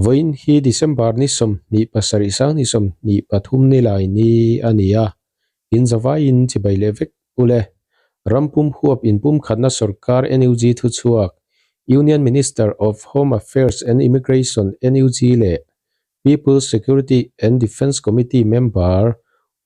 Vawiin hi December ni 27 2023 nilai ni a ni a, in zavaiin chibai leh vek ule. Ram pum huap inpumkhatna sorkar NUG thuchhuak, Union Minister of Home Affairs and Immigration NUG leh People's Security and Defence Committee member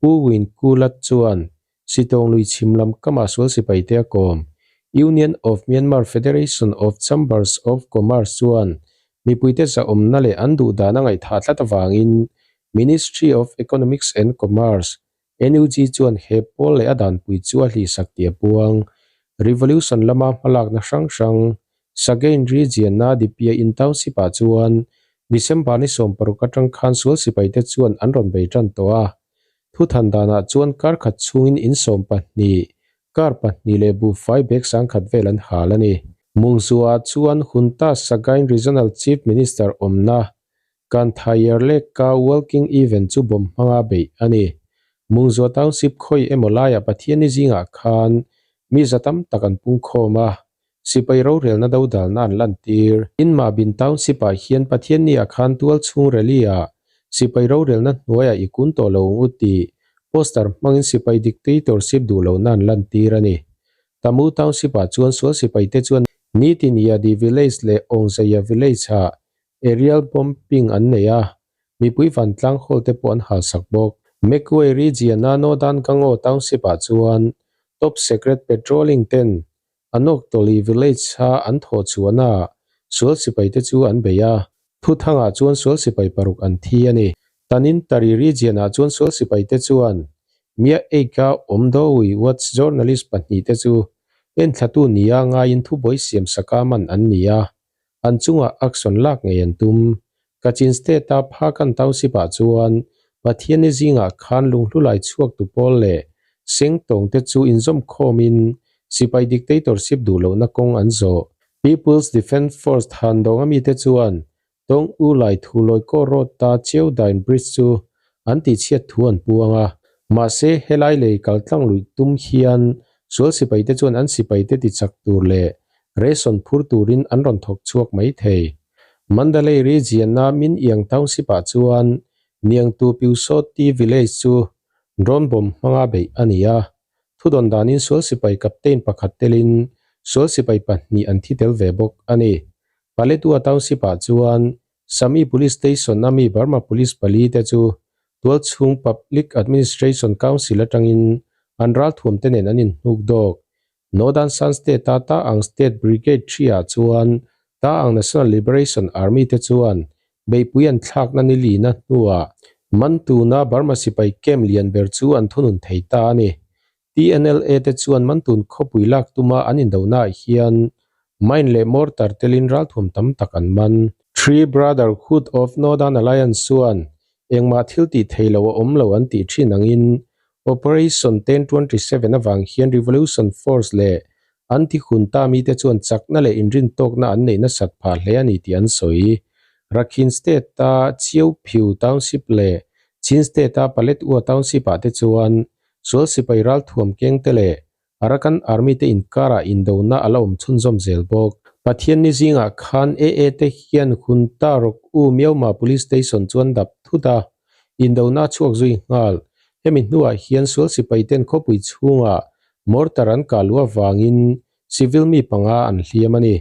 U Win Ku Lat chuan Sitawng lui chhim lam kama sual sipai te a kawm. Union of Myanmar Federation of Chambers of Commerce chuan mipuite zahawmna leh an duh dan a ngaihthah tlat avangin Ministry of Economics and Commerce, NUG, chuan he pawl leh a danpui chu a hlihsak tih a puang. Revolution lama hmalakna hrang hrang Sagain Region-a Dipia in Township-ah chuan December ni 16 atang khan sual sipaite chuan an rawn bei tan tawh a. Thu than danah chuan kar khat chhungin in 12, kar pahnih leh buhfai bag 10,000 vel an hal a ni. Mungzua chuan Junta Sagain Regional Chief Minister awmna Kanthayar leka walking event chu bawm hmanga beih a ni. Mungzua Township khawi emaw laiah Pathianni zingah khan mi za tam tak an pung khawm a, sipai rorelna do dalna an lantir. Inmabin Township-ah hian Pathianni ah khan tual chhung rally-ah sipai rorelna hnuaiah i kun tawh lo ang u tih poster hmangin sipai dictatorship duh lohna an lantir a ni. Tamu Township-ah chuan sual sipaite chuan nitin Yadi Village leh Awngzaya Village-ah aerial bombing an nei a, mipui vantlang hall te pawh an halsak bawk. Magway Region-a Northern Gangaw Township-ah chuan top secret patrolling ten Anoktoli Village-a an thawh chhuahnaah sual sipaite chu an bei a, thuthangah chuan sual sipai paruk an thi a ni. Tanintari Region-ah chuan sual sipaite chuan Mia Eika Awmdawi Watch journalist pahnihte chu enthlatu nia ngaiin thubuai siam saka man an ni a, an chungah action lak ngei an tum. Kachin State-a Phakan Township-ah chuan Pathianni zingah khan lunghlulai chhuak tu pawl leh Sengtawng te chu inzawm khawmin sipai dictatorship duh lohna kawng an zawh. People's Defence Force than dawng ami te chuan Tawng U Lai Thu Lawi Kaw Road ta Chiu Dain Bridge chu an tihchhiat thu an puang a. Mahse, helai lei kaltlang luih tum hian sual sipai te chuan an sipai te tichak tur leh ration phur turin an rawn thawk chhuak mai thei. Mandalay Region-a Min Iang Township-ah chuan Niangtu Pyusawti Village chu drone bomb hmanga beih a ni a. Thudawn danin sual sipai captain pakhat telin sual sipai pahnih an thi tel ve bawk a ni. Paletwa Township-ah chuan Sami Police Station-a mi Burma Police pali te chu tualchhung Public Administration Council atangin an ralthuam te nen an inhnuk dawk. Northern Shan State-a Ta'ang State Brigade 3-ah chuan Ta'ang National Liberation Army te chuan beihpui an thlakna ni lina hnuah Mantuna Burma sipai camp lian ber chu an thunun thei ta a ni. TNLA te chuan Mantun khawpui lak tuma an indonaah hian mine leh mortar telin ralthuam tam tak an man. Three Brotherhood of Northern Alliance chuan engmah thil tih thei lo a awm lo an tih thin angin Operation 1027 avang hian Revolution Force leh anti-junta mite chuan chakna leh inrintawkna an neih nasat phah hle a ni tih an sawi. Rakhine State-a Chiauphiu Township leh Chin State-a Paletwa Township-ah te chuan sual sipai ralthuam kengte leh Arakan Army te inkarah indona a la awm chhunzawm zel bawk. Pathianni zingah khan AA te hian Junta Rok U Myaoma Police Station chuan dap thut a, indona a chhuak zui nghal. Hemi hnuah hian sual sipai ten khawpui chhungah mortar an kah luh avangin civil mi panga an hliam a ni.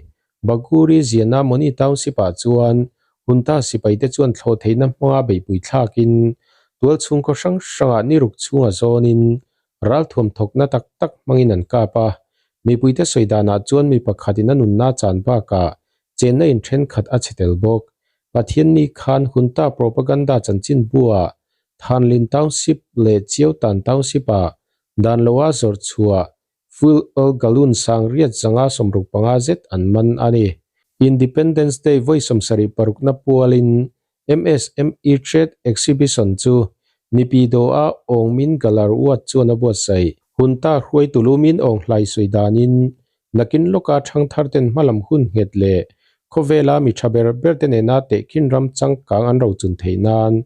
Baguri Ziana Moni Township-ah chuan Junta sipai te chuan thlawh theihna hmanga beihpui thlakin tualchhung khaw hrang hrangah ni ruk chhunga zawnin Ralthuam thawkna tak tak hmangin an kap a, mipuite sawi danah chuan mi pakhatin a nunna chan bakah chenna in thenkhat a chhe tel bawk. Pathianni khan Junta propaganda chanchin buah Thanlin Township leh Chiautan Township-ah dan loa zawrh chhuah fuel oil gallon 965 zet an man a ni. Independence Day vawi 76na pualin MSME Trade Exhibition chu Nipido-a Aung Min Galar Uat chuan a buatsaih. Junta hruaitu lu Min Aung Hlai sawi danin nakin lawka thangthar ten hmalam hun nghet leh khawvela mi tha ber ber te nena tehkhin ram changkang an rochun theih nan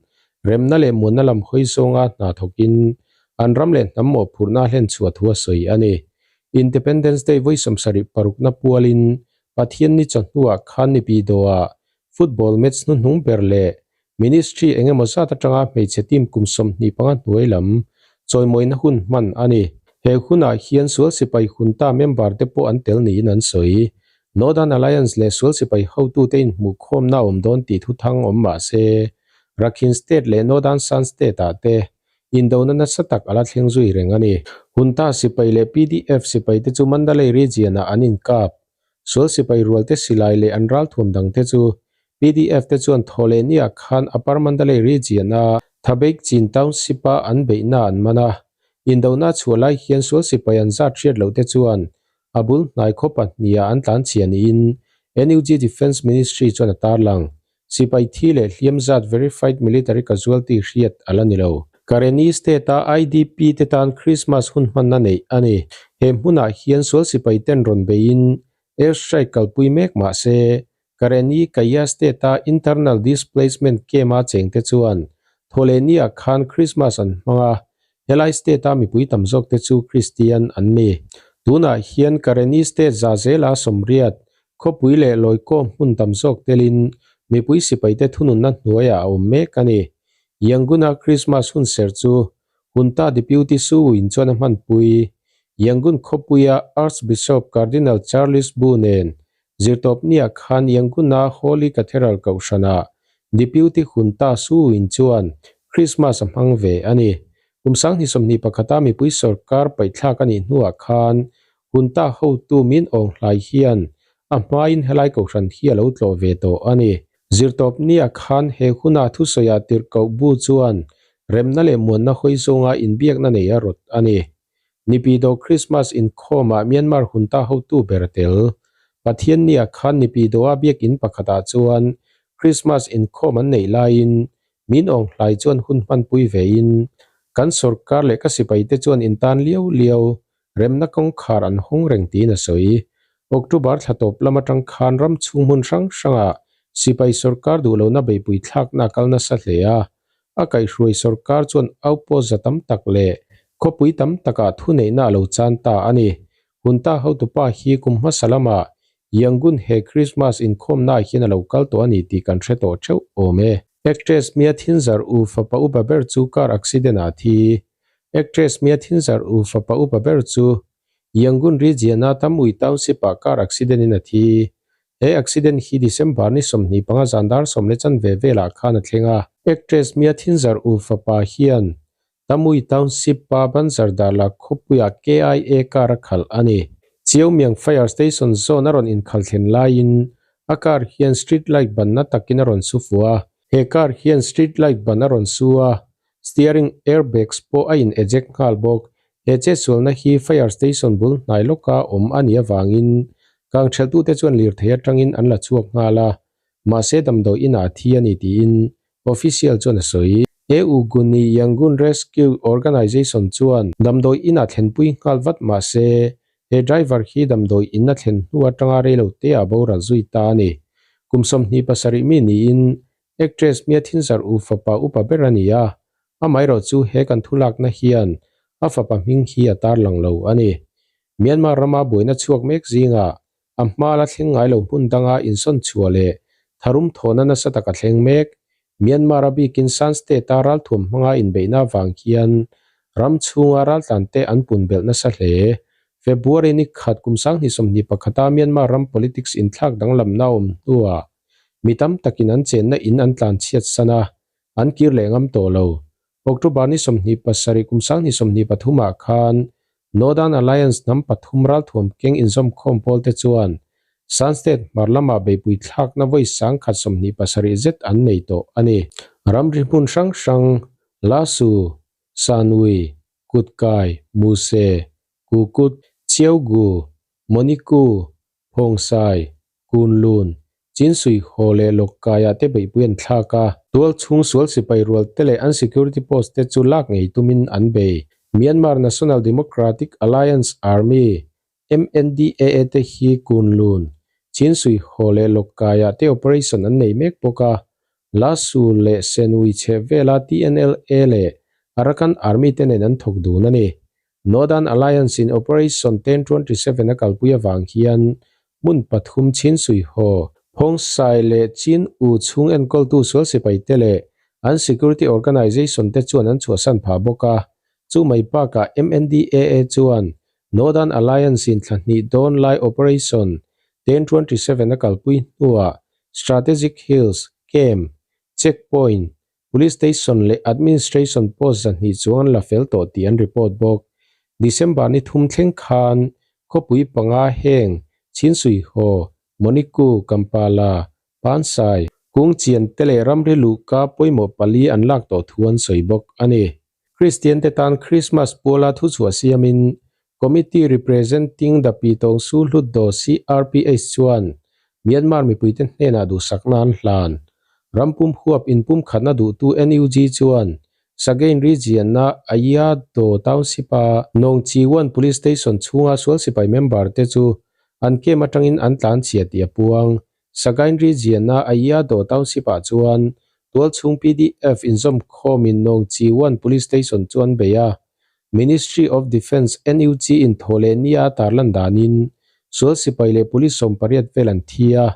remna leh muanna lam hawi zawnga hna thawkin an ram leh hnam mawhphurhna hlen chhuah thu a sawi a ni. Independence Day vawi 76na pualin Pathianni chawhnuah khan Nipido-ah. Football match hnuhnung ber leh Ministry eng emaw zat atanga hmeichhe team kum 25 hnuai lam chawimawina hun hman a ni. He hunah hian sual sipai hunta member te pawh an tel niin an sawi. Northern Alliance leh sual sipai hotute inhmuhkhawmna a awm dawn tih thuthang awm mah se, Rakhine State leh Northern Shan State ah te indona nasa tak a la thleng zui reng a ni. Hunta sipai leh PDF sipai te chu Mandalay region ah an inkap. Sual sipai rualte silai leh an ralthuam dangte chu PDF te chuan Thawhlehniah khan Upper Mandalay region a Thabeikchin Township a an beihna an man a. Indona chhuah lai hian sual sipai an zat hriat loh te chuan a bul hnai khaw pahniha an tlanchhia niin NUG Defence Ministry chuan a tarlang. Sipai thi leh hliam zat verified military casualty hriat a la ni lo. Karenni State-a IDP te tan Christmas hun hmanna neih a ni. He hmunah hian sual sipai ten rawn beiin air strike kalpui mek mah se, Karenni Kayah State-a internal displacement camp-a chengte chuan Thawhlehniah khan Christmas an hmang a, helai state-a mipui tam zawkte chu Kristian an ni. Tunah hian Karenni State za zela 80 Khawpui leh lawikaw hmun tam zawk telin mipui sipaite thununna hnuaiah a awm mek a ni. Yangon-a Krismas hun ser chu Junta Deputy Su Win chuan a hmanpui. Yangon khawpuia Archbishop Cardinal Charles Bu nen zirtawpniah khan Yangon-a Holy Cathedral kohhranah Deputy Junta Su Win chuan Krismas a hmang ve a ni. Kum 2021-a mipui sorkar paihthlak a nih hnuah khan Junta hotu min awng hlai hian a hmain helai kohhran hi a lo tlawh ve tawh a ni. Zirtawpnia khan he huna thusawiah tirhkoh bu chuan remna leh muanna hawi zawnga inbiakna nei a rawt a ni. Nipido Christmas inkhawmah Myanmar Junta hotu ber a tel. Pathiannia khan Nipidoa biakinn pakhatah chuan Christmas inkhawm an neih laiin Min awng hlai chuan hun hmanpui vein kan sorkar leh ka sipaite chuan intan liau liau Remna kawngkhar an hawng reng tiin a sawi. October thla tawp lam atang khan ram chhung hmun hrang hrangah sipai sorkar duh lohna beihpui thlakna a kal nasa hle a. A kaihhruai sorkar chuan outpost za tam tak leh khawpui tam takah thuneihna a lo chan ta a ni. Junta hotupa hi kum hmasa lamah Yangon he Christmas inkhawmnaah hian a lo kal tawh a ni tih kan hre tawh theuh awm e. Actress Mia Thinzar u fapa upa ber chu car accident-ah a thi. Actress Mia Thinzar u fapa upa ber chu Yangon region-a Tamui Township-ah car accident-in a thi. He accident hi December ni 25 zan dar 10:15 velah khan a thleng a. Actress Mia Thinzar u fapa hian Tamui Township-a Banzar Darla khawpuiah KIA car a khalh a ni. Chiaomiang Fire Station zone a rawn inkhalh thlen laiin a car hian street light banna takin a rawn su fuh a. He car hian street light ban a rawn su a, Steering airbags pawh a in eject nghal bawk. He chetsualna hi fire station bul hnai lawka awm a nih avangin kangtheltute chuan lirthei atangin an la chhuak nghal a, mahse damdawi inah a thi a ni tiin official chuan a sawi. EU Guni Yangon Rescue Organization chuan damdawi inah thlenpui nghal vat mahse he driver hi damdawi in a thlen hnu atanga reilote ah boral zui ta a ni. Kum 27 mi niin Actress Mia Thinzar u fapa upa ber a ni a, amaherawh chu he kan thulakna hian a fapa hming hi a tarlang lo a ni. Myanmar rama buaina chhuak mek zingah a hma la thleng ngai lo hmun danga insawn chhuah leh tharum thawhna nasa tak a thleng mek. Myanmar a bikin Shan State-a ralthuam hmanga inbeihna avang hian ram chhunga raltlante an pun belh nasa hle. February ni khat kum 2021-a Myanmar ram politics inthlak danglamna a awm hnuah Mi tam takin an chenna in an tlan chhiat san a, an kir leh ngam tawh lo. October ni 27 kum 2023 ah khan Northern Alliance hnam pathum ralthuam keng inzawmkhawm pawl te chuan Shan State hmar lamah beihpui thlakna vawi 127 zet an nei tawh a ni. Ramri hmun hrang hrang, Lasu, Sanui, Kutkai, Muse, Kukut, Chiaugu, Moniku, Phawngsai, Kunlun, Chinsui haw leh Lawkkaiah te beihpui an thlak a. Tual chhung sual sipai rual te leh an security post te chu lak ngei tumin an bei. Myanmar National Democratic Alliance Army, MNDAA, te hi Kunlun, Chinsui haw leh Lawkkaiah te operation an nei mek bawk a. Lasu leh Senui chheh vela TNLA leh Arakan Army te nen an thawk dun a ni. Northern Alliance in Operation 1027 a kalpui avang hian hmun pathum Chinsui haw, Phongsai leh Chin U chhung enkawltu sual sipaite leh an security organization te chuan an chhuahsan phah bawk a. Chu mai bakah MNDAA chuan Northern Alliance in thla hnih dawn lai Operation 1027 a kalpui hnuah Strategic Hills, Camp, Checkpoint, Police Station leh Administration Post 200 chuang an la fel tawh tih an report bawk. December ni thum thleng khan khawpui panga heng Chinsuihaw, Moniku, Kampala, Pansai, Kungchian te leh ramri luhka pawimawh pali an lak tawh thu an sawi bawk a ni. Kristian te tan Christmas puala thuchhuah siamin Committee Representing the Pitawng Su Hlutdaw CRPH chuan Myanmar mipuite hnenah duhsakna an hlan. Rampum huap inpumkhatna duhtu NUG chuan Sagaing Region-a Ayadaw Township-a Nawngchiwan Police Station chhunga sual sipai member te chu an camp atangin an tlanchhia tih a puang. Sagaing Region-a Ayadaw Township-ah chuan tualchhung PDF inzawmkhawmin Nawngchiwan Police Station chu an bei a. Ministry of Defence, NUG, in thawh leh nia tarlan danin sual sipai leh police 80 vel an thi a,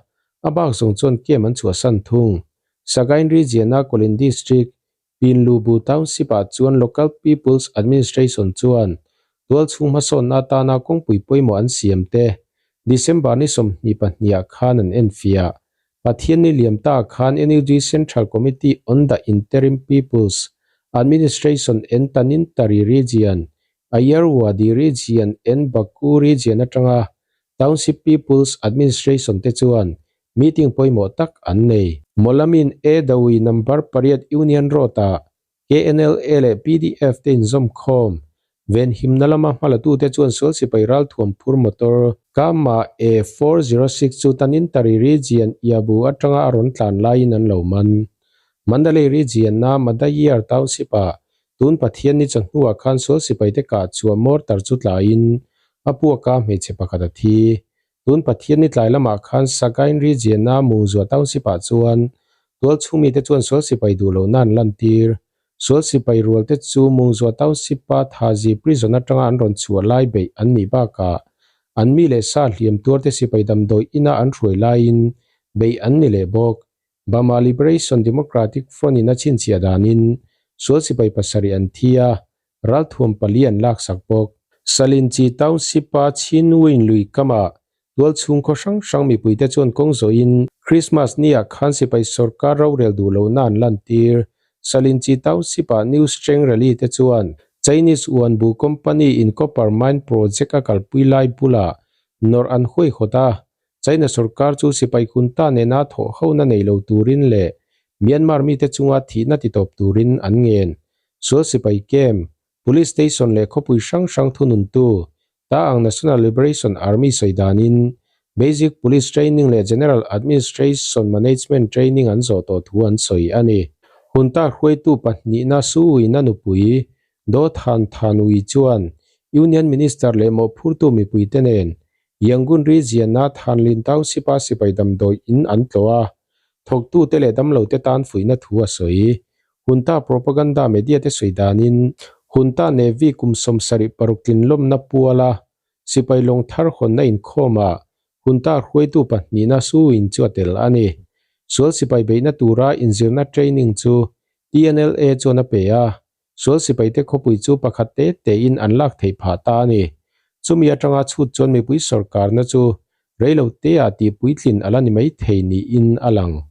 a bak zawng chuan camp an chhuahsan thung. Sagaing Region-a Kawlin District, Pinlubu Township-ah chuan Local People's Administration chuan tualchhung hmasawnna atana kawngpui pawimawh an siam te December ni 22 ah khan an enfiah. Pathian ni liam ta khan NUG Central Committee on the Interim People's Administration and Tanintharyi Region, Ayeyarwady Region and Bago Region atanga Township People's Administration te chuan meeting pawimawh tak an nei. Mawlamin A Dawi number pariat Union Road-ah KNLA leh PDF te inzawmkhawm venhimna lama hmalatute chuan sual sipai ralthuam phur motor Kama A 406 chu Tanintharyi Region Iabu atanga a rawn tlan laiin an lo man. Mandalay Region-a Madayar Township-ah tun Pathian ni chawhnuah khan sual sipaite kah chhuah mortar chu tlaiin a puaka hmeichhe pakhat a thi. Tun Pathian ni tlai lamah khan Sagaing Region-a Mungzua Township-ah chuan tualchhung mite chuan sual sipai duh lohna an lantir. Sual sipai rualte chu Mungzua Township-a Thazi Prison atanga an rawn chhuah lai beih an nih bakah an mi leh sa hliam tuarte sipai damdawi ina an hruai laiin beih an ni leh bawk. Burma Liberation Democratic Front in a chhinchhiah danin sual sipai pasarih an thi a, ralthuam pali an laksak bawk. Salinchi Township-a Chinwin lui kamah tualchhung khaw hrang hrang mipuite chuan kawng zawhin Christmas ni-ah khan sipai sorkar rorel duh lohna an lantir. Salinchi Township-ah New Strength Rally te chuan Chinese Uanbu Company in Copper Mine Project a kalpui lai bulah nawrh an huaihawt a, China sorkar chu sipai junta nena thawh hona nei lo turin leh Myanmar mite chunga thihna titawp turin an ngen. Sual sipai camp, Police Station leh khawpui hrang hrang thununtu Ta'ang National Liberation Army sawi danin Basic Police Training leh General Administration Management Training an zawh tawh thu an sawi a ni. Junta hruaitu pahnihna Su Win-a nupui Daw Than Than Ui chuan Union Minister leh mawhphurtu mipuite nen Yangon Region-a Thanlyin Township-a sipai damdawi in an tlawh a, thawktute leh damlote tan fuihna thu a sawi. Junta propaganda media te sawi danin Junta Navy kum 76 tlinlawmna puala sipai lawng thar hawnna inkhawmah Junta hruaitu pahnihna Su Win chu a tel a ni. Sual sipai beihna tura inzirna training chu TNLA chuan a pe a, sual sipaite khawpui chu pakhat te tein an lak theih phah ta a ni. Chumi atanga chhut chuan mipui sorkarna chu reilo teah tih puitlin a la ni mai thei niin a lang.